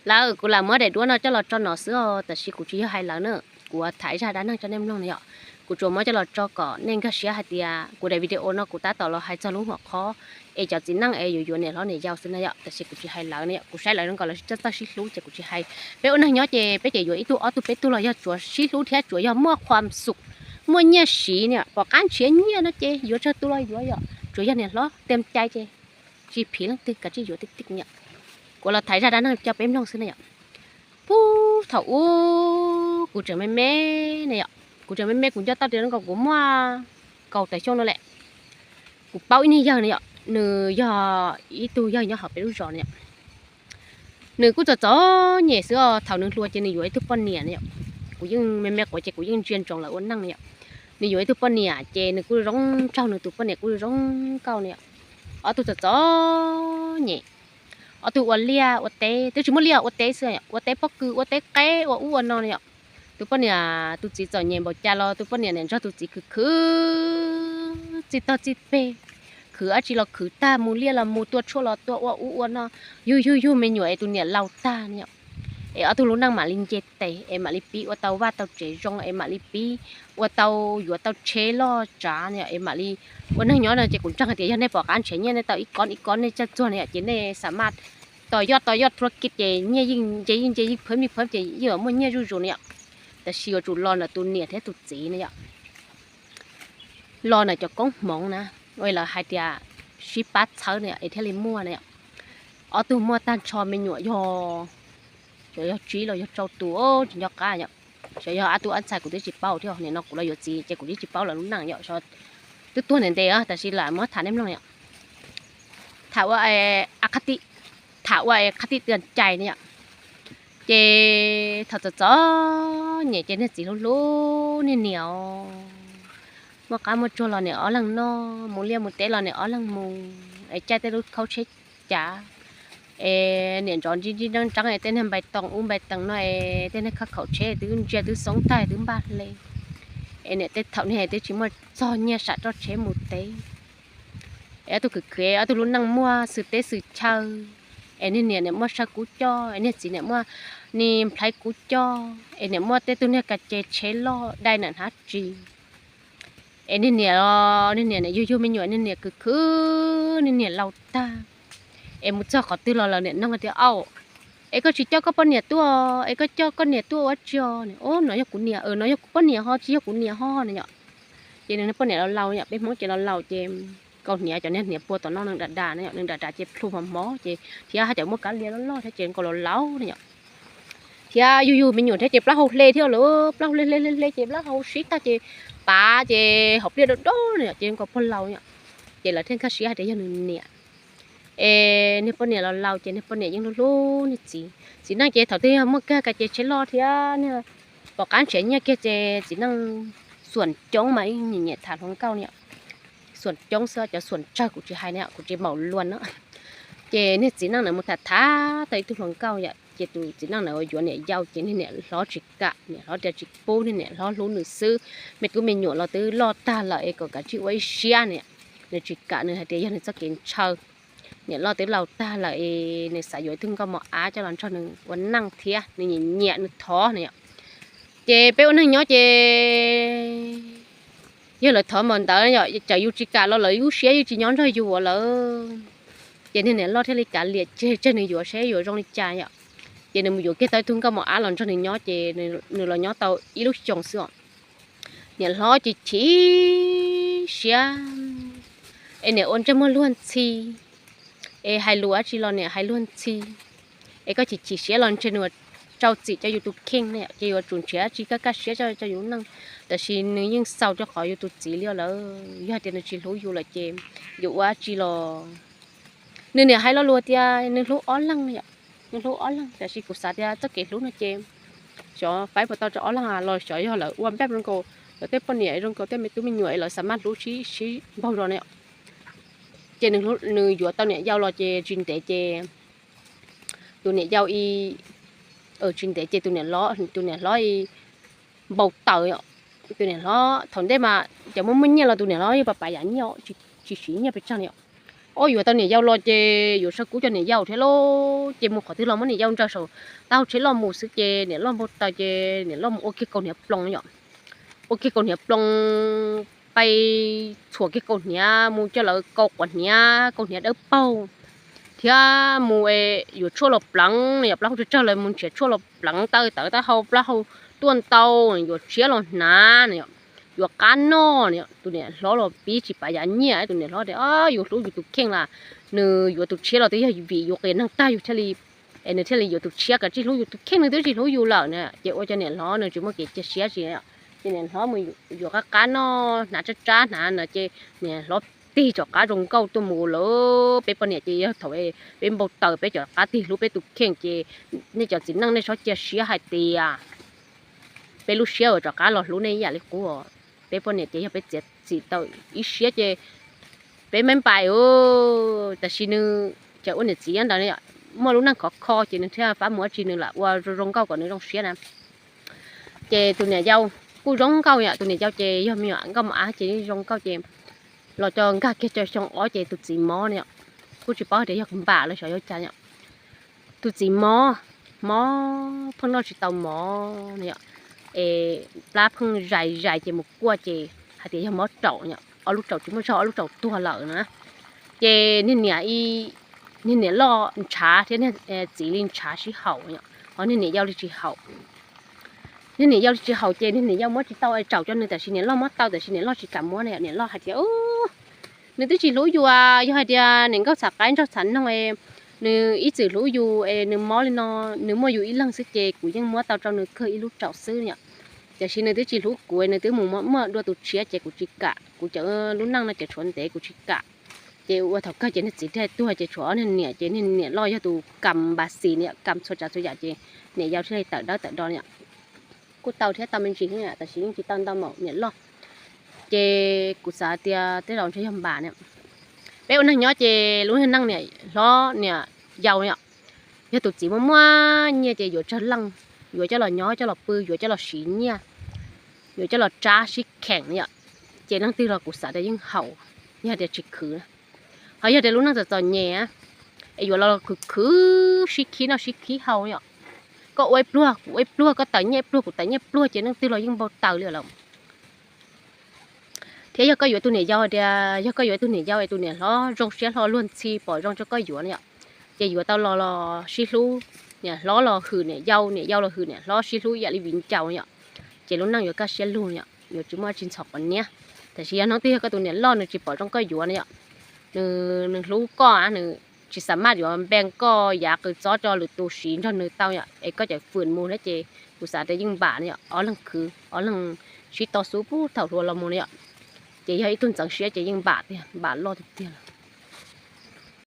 Lawv, kuv lam muab daim duab no coj los tso no xwb os, tab sis kuv tsis yog hais lawv na, kuv tham zaj dab neeg coj nej mloog no yom. Kuv tsuas muab coj los tso kom nej nkag siab hais tias kuv daim video no kuv tab tom los hais txog lub hom qhov es cov txiv neej es yuav yuav niam hlob niam yau xwb na yom, tab sis kuv tsis hais lawv na yom, kuv saib lawv zoo nkaus los tsis txawj sib hlub ces kuv tsis hais. Peb ua neeg nyob ces peb ces yuav ib tug ob tug peb tug los yog tsuav sib hlub thiab tsuav yog muaj khuam xum, muaj nyiaj siv na, pom qab nrhiav nyiaj no ces yuav tsawg tus los yuav yom, tsuav yog niam hlob tes cai ces tsis phiv leej twg, kav tsij yuav tiag tiag na yom. Kuv los tham zaj dab neeg coj peb mloog xwb na yom. Puag thaum ub kuv tseem me me na yom, kuv tseem me me kuv nco tau tias zoo nkaus kuv muaj kaum tawm xyoo no lawm. Kuv paub ib niag yawg na yom, nws yog ib tug yawg nyob hauv peb lub zos na yom. Nws kuj txom txom nyem xwb os, thaum nws hluas ces nws yuav ib tug poj niam na yom. Kuv yeej me me quav ces kuv yeej ntsia ntsoov lawv ua neej na yom. Nws yuav ib tug poj niam ces nws kuj zoo nraug, nws tus poj niam kuj zoo nkauj na yom. Ob tug txom txom nyem, ob tug ua liaj ua teb, twb tsis muaj liaj ua teb xwb, ua teb pob kws ua teb qeb ua ub ua no na yom. Tus poj niam, tus txiv txom nyem npaum cas los tus poj niam niaj nrog tus txiv khwv khwv txij tog txij peg, khwv dab tsi los khwv tag, mus liaj los mus, tua tshuaj los tua, ua ub ua no, yug yug yug me nyuam es tus niam laus tag na yom. Es ob tug lub neej mam li nce tes es mam li pib ua tau vaj tau tsev zoo es mam li pib ua tau, yuav tau tsheb loj tsav na yom, es mam li ua neeg nyob no ces kuv ntseeg hais tias yog nej pom qab nrhiav nyiaj nej tau ib kob ib kob nej caj txuag na yom ces nej xa maj tos yoj tos yoj thua kiv ces nyiaj yeej nce yeej nce yeej phab yeej phab ces yeej yuav muaj nyiaj zuj zus na yom. Tab sis yuav tsum los ntawm tus niam thiab tus txiv na yom, los ntawm cov koob hmoov na, ua lawv hais tias sib pab txhawb na yom es thiaj li muaj na yom. Ob tug muaj tag nrho me nyuam yog, xyov yog tsib los yog rau tus, tsis nco qab yom. Xyov yog ob tug ob ntxhais kuv twb tsis paub thiab, nim no kuv los yuav txiv ces kuv twb tsis paub lawv lub neej yom, twb tuag ntev ntev tab sis lam muab tham nej mloog yom. Tham ua, tham ua es qhab tij tiag cai na yom. Ces thaum txom txom nyem ces niag txiv hlub hlub niag niam os, muaj qab muaj tsuag los niam ob leeg noj, mus liaj mus teb los niam ob leeg mus, es caij tej lub khaub tsheb cav, es niam ntov ntsib ntsib nreeb nreeb es tej niag npais toos ub npais tees no es tej niag khaj khaum tsheb twb ntsia twb xoob tag twb npaj hle, es niam tej thaum niag twb tsis muaj txog nyiaj sam roj tsheb mus teb. Es ob tug khwv khwv, ob tug lub neej muaj xwm teb xwm chaw, es niag niam niam muaj saw kub coj, es niag txiv niam muaj niag nplhaib kub coj, es niam muaj tej tug niag kas ces tsheb loj dai ntawm hnab ris. Es niag niam, niag niam niam yug yug me nyuam, niag niam khwv khwv, niag niam laus tag. Es mus txog qhov twg los lawv niam nug tias, Au, es koj tsis coj koj poj niam tuaj, es koj coj koj niam tuaj ua dab tsi? Au, no yog kuv niam, no yog kuv poj niam ho tsis yog kuv niam ho na yom. Ces nws poj niam laus laus yom, peb Hmoob ces laus laus ces nkaus hniav, cov niag hniav pua tom no nws dav dav na yom, nws dav dav ces plhu mos mos ces thiab haj cov muaj kab lia loj loj thiab ces nkaus laus laus na yom. Thiab yug yug me nyuam thiab ces plaub hau hle thiab lawm, plaub hau hle hle hle hle ces plaub hau sib tag ces pav ces hauv pliaj dawb dawb na yom, ces nkaus pog laus yom. Ces lawv thiaj nkag siab hais tias yog nws niam. Es niag poj niam laus laus ces niag poj niam yeej hlub hlub niag txiv. Txiv neej ces thaum twg yog muaj kiag kas ces tsheb loj thiab pom qab nrhiav nyiaj kiag ces txiv neej xuam coob mas ib nyiam nyiam tham hluas nkauj na yom. Xuam coob xwb, cov xuam tsawg kuv tsis hais na, kuv tsis npaum luag na. Ces niag txiv neej na mus tham tham tau ib tug hluas nkauj yom, ces tus txiv neej na yuav niam yau ces niag niam hlob tsis kam, niam hlob tias tsis pub, niag niam hlob hlub nws xwb, me tub me nyuam los twb loj tag lawm es kom kav tsij ua ib siab na. Nws tsis kam, nws hais tias yog nws txoj kev ntshaw, niam loj twb laus tag lawm es nws xav yuav ib tug nkauj mos ab coj los nrog nws ua neej thiab, nws nyiam nyiam nws thov na yom. Ces peb ua neeg nyob ces yog lawv thov npaum ntawd yom, txawm yus tsis kam los lawv lub siab yeej tsis nyob nrog yus lawm. Ces niag niam loj thiaj li kav liam tseg, tseg nws yuav seb yuav zoo li cas yom. Ces nws mus yuav kiag tau ib tug nkauj mos ab los nrog nws nyob ces nws los nyob tau ib lub xyoos xwb os. Niam hlob ces chim siab, es niam ua ntsej muag luag ntxhi, es hais lus dab tsi los niam hais luag ntxhi. Es koj chim chim siab los ntshe nws yuav rau txim rau yus tus kheej na yom, ces yuav tsum nrhiav dab tsi kaj kaj siab rau yus lub neej. Tab sis nws yeej xaus rau qhov yus tus txiv li lawm, yog hais tias nws tsis hlub yus lawm ces yuav ua dab tsi los. Nws niam hais lo lus tias nws hlub ob leeg na yom, nws hlub ob leeg, tab sis kuv xav tias txoj kev hlub no ces xyov faib puas tau rau ob leeg los xyov yog lawv ua npaj zoo nkaus lawv tej poj niam zoo nkaus tej me tub me nyuam es lawv xav maj hlub sib sib npaug zos na yom. Ces nws yuav tau niam yau los ces tsis ntev ces tus niam yau, tsis ntev ces tus niam hlob, tus niam hlob npau taws, tus niam hlob thaum ntej mas cov muaj muaj nyiaj los tus niam hlob yeej pab pab yam nyiaj, tsis siv nyiaj pes tsawg li os. ob yuav tau niam yau los ces yuav sawv kub cov niam yau thiab lauj. Ces mus qhov twg los muab niam yau ntsaws saum taub hau tsheb loj mus xwb ces niam loj npau taws ces niam loj mus ua kiag kaus hniav ploos yom. Ua kiag kaus hniav ploos, pais txhuam kiag kaus hniav mus coj lawv kaus quav hniav, kaus hniav dawb paug thiab mus yuav tshuaj los pleev yom, plaub hau tsawg tsawg lawv mus nrhiav tshuaj los pleev taw tawv taub hau, plaub hau tuaj ntau, yuav tshiab los hnav, yuav qab noj. Tus niam hlob los pib tsis pav yav nyiaj, tus niam hlob tias yus hlub yus tus kheej las nws yuav tus tshiab los twb yog vim yus qias neeg tag yus thiaj li, es nws thiaj li yuav tus tshiab, kav tsij hlub yus tus kheej, nws twb tsis hlub yus lawm na. Ces ua cov niam hlob nws tsis muaj kev cia siab tsis, ces niam hlob mus yuav qab qab noj hnav tsab tsab hnav no ces niam hlob tig cov qab zoo nkauj tuaj mus lawm. Peb poj niam ces yog thaum peb npau taws peb cov qab tig hlub peb tus kheej ces nej cov txiv neej nej txhob cia siab hais tias peb lub siab uas cov qab los hlub nej ib yam li qub. Peb poj niam ces yog peb txiav txim tau ib siab ces peb meb npais u. Tab sis nws cov ua niam txiv nyob ntawd muaj lub neej khov kho ces nws thiaj fab mus ua tsi nws lam ua zoo nkauj kom nws zoo siab na. Ces tus niam yau kuj zoo nkauj yom, tus niam yau ces yog me nyuam nkauj mos av ces zoo nkauj ces los coj nkag kiag cov xyoo ob ces tus txiv mob no yom. Kuj tsis paub tias yog npam los xyov yog cas yom. Tus txiv mob, mob pheej noj tsis tau mov no yom, es plab pheej zais zais ces mus kuaj ces hais tias yog mob raum yom, ob lub raum tsis muaj zog, ob lub raum tuag lawm na. Ces niag niam, niag niam loj ntshav thiab niag txiv li ntshav sib haum yom, ho niag niam yau li tsis haum. Niag niam yau li tsis haum ces niag niam yau muab tsis tau tsaum rau nws tab sis niam loj muab tau tab sis niam loj tsis kam muab na yom, niam loj hais tias nws twb tsis hlub yus, yog hais tias niam nkauj txhav qaib nraug txhav noog, nws ib txwm hlub yus es nws mob li no, nws muaj yus ib leeg xwb ces kuv yeej muab tau rau nws kawg ib lub raum xwb yom. Tiam sis nws twb tsis hlub kuv, nws twb mus muaj dua tus tshiab ces kuv tsis kam, kuv cov lub neej no ces tshuav ntev kuv tsis kam. Ces ua thaum kawg ces niag txiv thiaj tuag ces tshuav ob niag niam ces niag niam loj yog tus kam npas xis na yom, kam txhua tsav txhua yam ces niam yau thiaj li tawm dawb tawm do na yom. Kuj tau thiab tau me ntsis thiab tab sis yeej tsis tau ntau npaum niam loj. Ces kuv xav tias tej zaum ntshe yog npam na. Peb ua neeg nyob ces lub neej niam hlob niam yau yom, yog tus txiv muaj muaj nyiaj ces yuav tsawg leej, yuav coj los nyob coj los pw, yuav coj los siv nyiaj, yuav coj los tsab sib kheem yom, ces leej twg los kuv xav tias yeej haum, yog tias tsis khwv. Ho yog tias lub neej txom txom nyem es yuav los khwv khwv sib khib noj sib khib haus yom, koj ua ib pluag kuv ua ib pluag, koj tawm nyiaj ib pluag kuv tawm nyiaj pluag ces leej twg los yeej npau taws li lawm. Thiab yog koj yuav tus niam yau tias yog koj yuav tus niam yau es tus niam hlob zoo siab hlo luag ntxhi pom zoo rau koj yuav no yom, ces yuav tau los los sib hlub, niam hlob los hwm niam yau, niam yau los hwm niam hlob, sib hlub ib yam li viv ncaus yom, ces lub neej yuav kaj siab lug yom, yuav tsis muaj tsis ntxhov quav niab. Tab sis yog hnub twg yog koj tus niam loj nws tsis pom zoo koj yuav no yom, nws hlub koj, nws tsis xav maj yuav npe koj yav qws txob rau lwm tus siv nrog nws tau yom, es koj cawm fwm mus thiab ces kuv xav tias yeej npam no yom, ob leeg khwv ob leeg sib to xub puag thaum hluas los mus no yom, ces yog ib tug ntxeev siab ces yeej npam tiag, npam loj tiag tiag lawm.